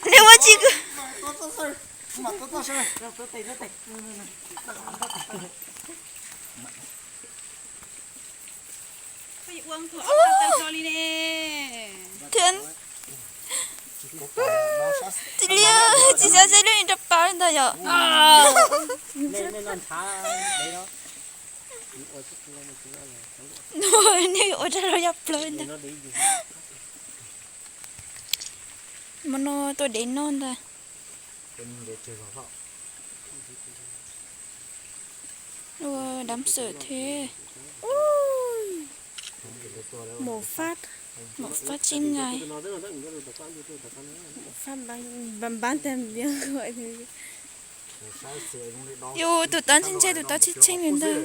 Neb ua tsis kwv. Thiab tsis li, tsis xav xav lub rau pab li ntag yom. Nej ua rau yog plaws ntag. Hmo no tua dev noj ntag. Ua đám sửa thế. Một phát, một phát trên ngày. Một phát bán, bán, bán tem biếng gọi thế. Yus tus tod ntshe ntshe tus tod tsis tsheej li ntag.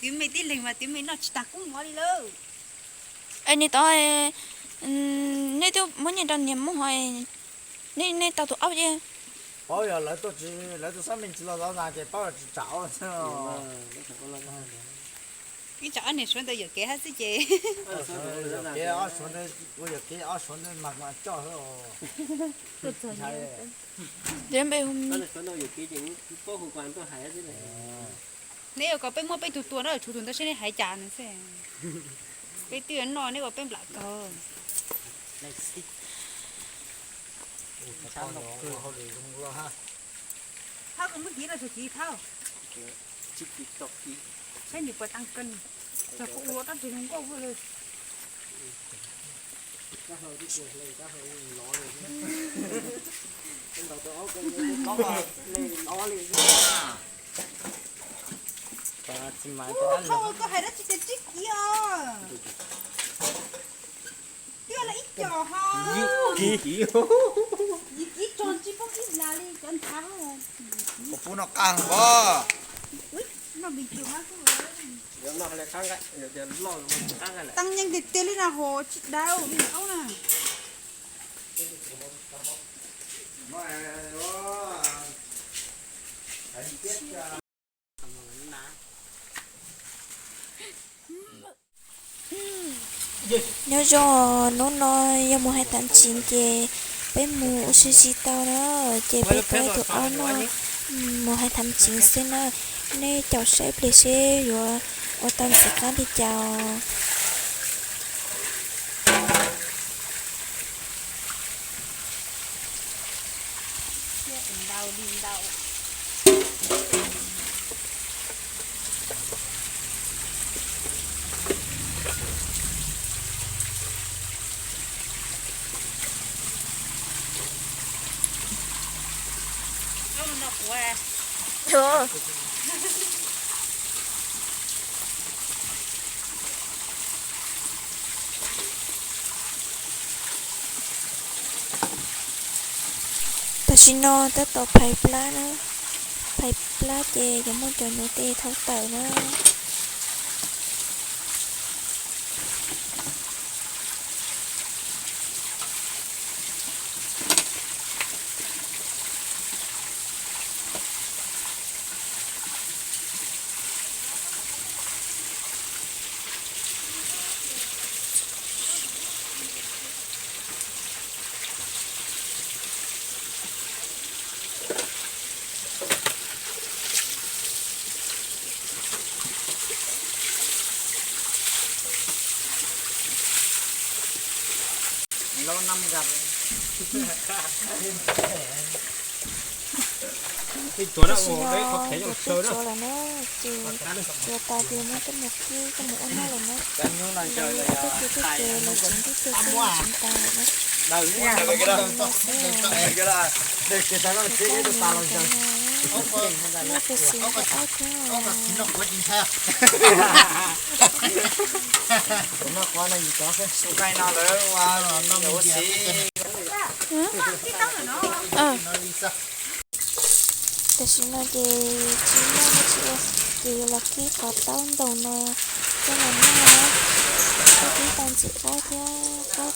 Twv me tib leeg mas twv me noj tsis tas kub mov li lawm. Es nim tod nej twb muab nyiaj rau niam muab hov, nej tau tus aub ces. Paub yog lawv tuaj tsis, lawv tus xab me tsis los zov nas ces paub yog tsis tsam aub xwb. Ib tsam ob niag suav ntawd yuam kev hab xwb ces. Yuam kev ob suav ntawd, kuv yuam kev ob suav ntawd mas mas coj xwb. Neb yuav kom peb muab peb tug tua na, tshuav tus ntawd seb neb hais cas no xwb. Peb twb noj neb ua peb nplam kawg. Thab, koj muab hiv los tsuas kiv thab. Saib nws puas tau kawg, tsuas kuv ua rab ris zoo nkauj li. Koj hais dab tsi ces tsib kiv os. Twb los ib co ho. Yim kiv, yim kiv tso tsis poob ib las li cov nthav. Kuv pub noj qab pob. Noj me cug hab kuj. Teeb nyeej tiag tiag li na, hos tsis dau li aub na. Nyob zoo, hnub no yog mus hais tham tsev ces peb mus ua si tsis tau na, ces peb tua ib tug aub noj mus hais tham tsev xwb na. Nej caum saib pliag seb yuav ua tau ntxim qab li cas. Tam sim no tab tom phais plab na, phais plab ces yuav muab cov nuv tes thau tawm na. Tam sim no peb twb tsuav lawm na, ces tsuav tas ces muab coj mus kib coj mus ua noj lawm na. Lawv tuaj ces tuaj ces lawv tseev tuaj ces tuaj ces tseev tas lawm na. Ua noj xwb. Noj txiv xwb noj aub thiab. Tam sim no ces tsis muaj dab tsi ua, ces yuav los kib qhov taub ntoos no coj los noj na. Kib tau ntxim qab thiab qab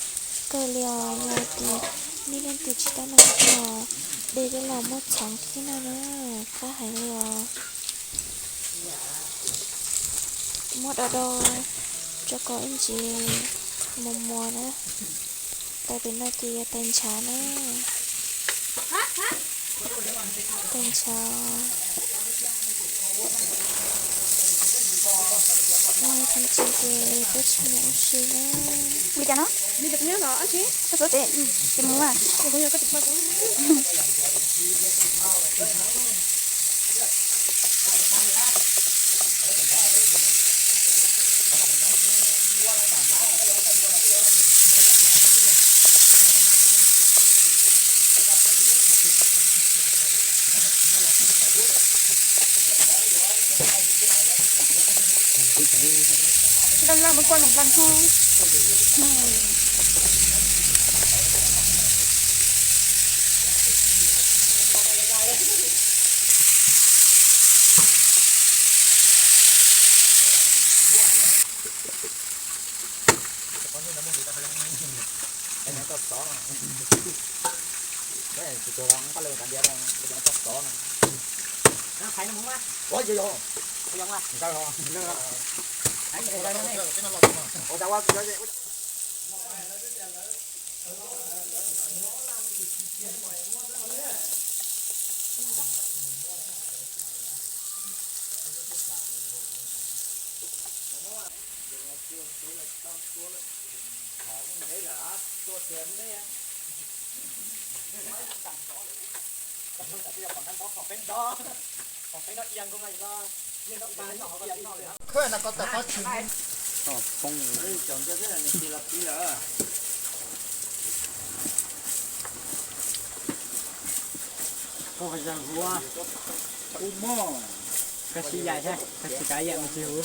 kawg li os. Yog tias nej leej twg tsis tau noj qab no, de coj los muab txhoov kib noj na, qab heev li os. Muab do do tso kom ib ntsis Mos mos na, tais pem no ces yog tais ntshav na, tais ntshav. Ua tag tsev ces peb tsis mus ua si na. Li cas no? Koj sov tsev, ces mus mas. Loj loj mus kua nplas ho. Koj sib yaim thiab, koj tsis kav yam mus tsis huv.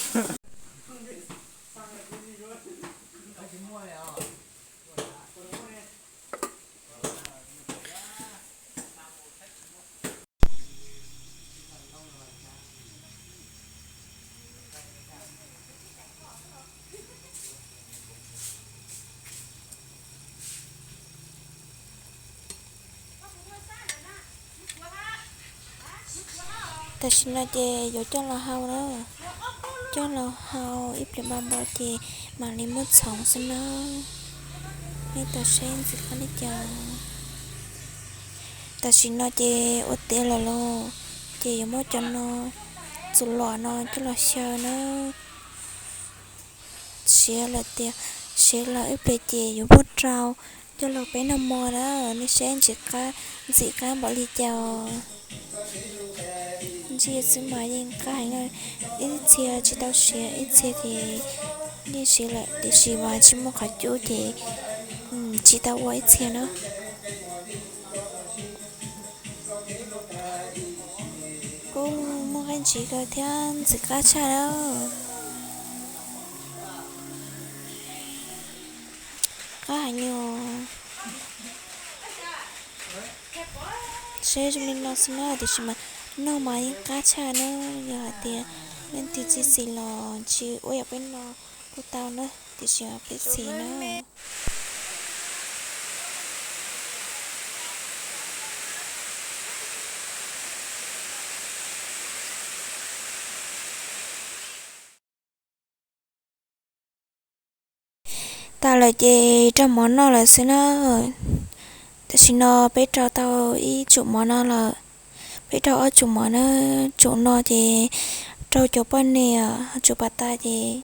Tam sim no ces yuav coj los hau na, coj los hau ib pliag npa npau ces mam li muab txhoov xwb na. Nej tos saib ntxim qab li cas. Tam sim no ces ua tiav lawm lauj, ces yuav muab cov no, txuas los no coj los xyaw na. Siav lawm tias, siav lawm ib pliag ces yuav muab rau coj los peb noj mov na. Nej saib ntxim qab, ntxim qab npaum li cas. Ntsia xwb mas yeej qab heev na. Ib txhia tsis tau siav, ib txhia ces yeej siav lawm tiam sis mas tsis muaj qhov cub ces tsis tau ua ib txhia na. Kuj muaj nqaij ntsim kawg thiab ntxim qab tshaj na. Qab heev li os. Seb zoo li no xwb na, tiam sis mas noj mas yeej qab tshaj na. Yog hais tias leej twg tsis xis los tsis ua yam peb no kuj tau na, tiam sis mas peb xis na. Tas lawm ces rau mov noj lawm xwb na. Tam sim no peb rau tau ib tsum mov no lawm. Peb rau ob tsum mov na, tsum no ces rau cov poj niam, tsum pas tas ces